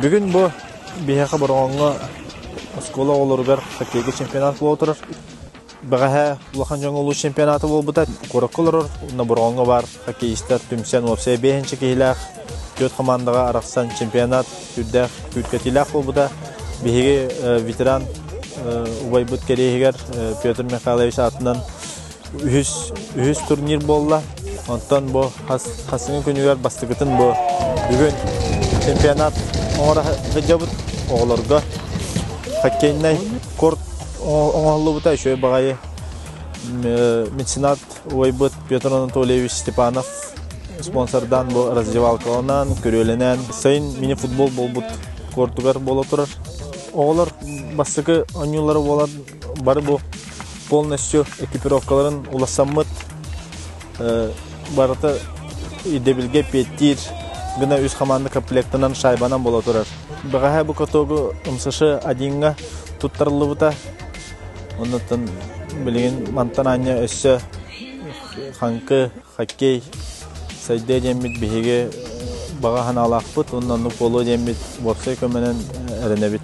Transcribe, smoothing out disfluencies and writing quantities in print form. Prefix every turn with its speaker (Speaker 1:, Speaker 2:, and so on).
Speaker 1: Бүгүн бу биһиэхэ Бороҕоҥҥо оскуола оҕолоругар хоккейга чемпионат буола турар. Бэҕэһээ улахан дьоҥҥо улуус чемпионата буолбута. Куоракка олорор уонна Бороҕоҥҥо баар хоккеистар түмсэн уопсайа биэһинчэ киһилээх түөрт хамаандаҕа арахсан чемпионат сүрдээх күүркэтиилээх буолбута. Биһиги ветеран убайбыт кэриэһигэр Петр Михайлович аатынан үһүс үһүс турнир буолла. Онтон бу хасыҥы күнүгэр бастакытын бу бүгүн чемпионат оҥоро сылдьабыт оҕолорго хоккейнай корт оҥоһуллубута үчүгэй баҕайы меценат убайбыт Петр Анатольевич Степанов спонсордаан бу раздевалкаланан, көрүөлэнэн сайын мини-футбол буолбут кортугар буола турар. Оҕолор бастакы оонньуулара буолан бары бу полностью экипировкаларын уларсаммыт барыта ирдэбилгэ эппиэттиир гына үс хамаанда комплектынан шайбанан буола турар. Бэҕэһээ бу катогу МСШ одиҥҥа туттарыллыбыта. Оннуттан билигин мантан аанньа өссө хаҥкы, хоккей сайдыа диэммит биһиги баҕа санаалаахпыт уонна оннук буолуо диэммит уопсай көмөнөн эрэнэбит.